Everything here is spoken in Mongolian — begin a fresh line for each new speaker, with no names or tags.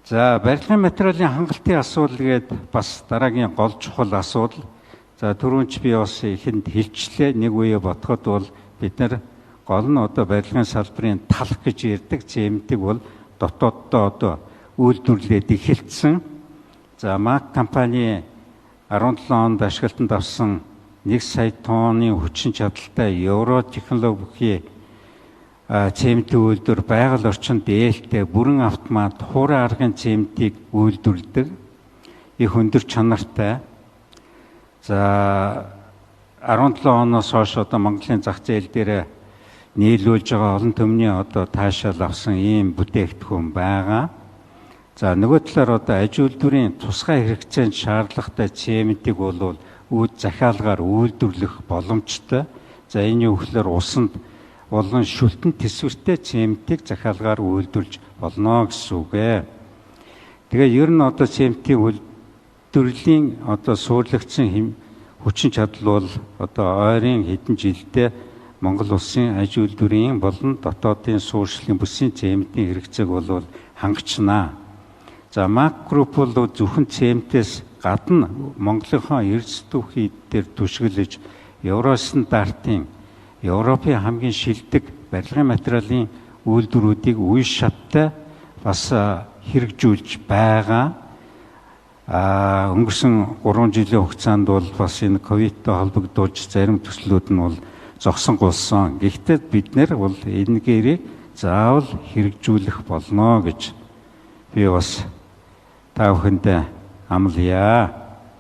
За, барилгын материалын хангалтын асуудал гээд бас дараагийн гол чухал асуудал. За, түрүүн ч би бас ихэнд хэлчлээ. Нэг үе бодоход бол бид нар гол нь одоо барилгын салбарын талх гэж ярьдаг цементийг бол дотооддоо одоо үйлдвэрлээд эхэлсэн. За, МАК компани 17 онд ашиглалтанд авсан 1 сая тонны хүчин чадалтай евро технологи бүхий цементийн үйлдвэр байгаль орчинд ээлтэй бүрэн автомат хуурай аргын цементийг үйлдвэрлэдэг. Их өндөр чанартай. За, 17 оноос хойш одоо Монголын зах зээл дээр нийлүүлж байгаа олон түмний одоо таашаал авсан ийм бүтээгдэхүүн байгаа. За, нөгөө талаар одоо аж үйлдвэрийн тусгай хэрэгцээнд шаардлагатай цементийг бол үүд захиалгаар үйлдвэрлэх боломжтой. За, энэ юу гэхээр усанд болон шүлтэн төсвөртэй цементийг захиалгаар үйлдвэрлэж болно гэсэн үг ээ. Тэгээ ер нь одоо цементийн үйлдвэрлэлийн одоо суурлагдсан хүчин чадал бол одоо ойрын хэдэн жилдээ Монгол улсын аж үйлдвэрийн болон дотоодын суурьшлийн бүсийн цементийн хэрэгцээг бол хангачнаа. За, МАК Групп бол зөвхөн цементээс гадна Монголынхоо эрдэс түүхий дээр түшиглэж евро стандартын Европын хамгийн шилдэг барилгын материалын үйлдвэрүүдийг үе шаттай бас хэрэгжүүлж байгаа. Өнгөрсөн 3 жилийн хугацаанд бол бас энэ ковидтой холбогдуулж зарим төслүүд нь бол зогсон голсон. Гэхдээ бид нэр бол энэ гэрийг заавал хэрэгжүүлэх болно гэж би бас та бүхэндээ амлая.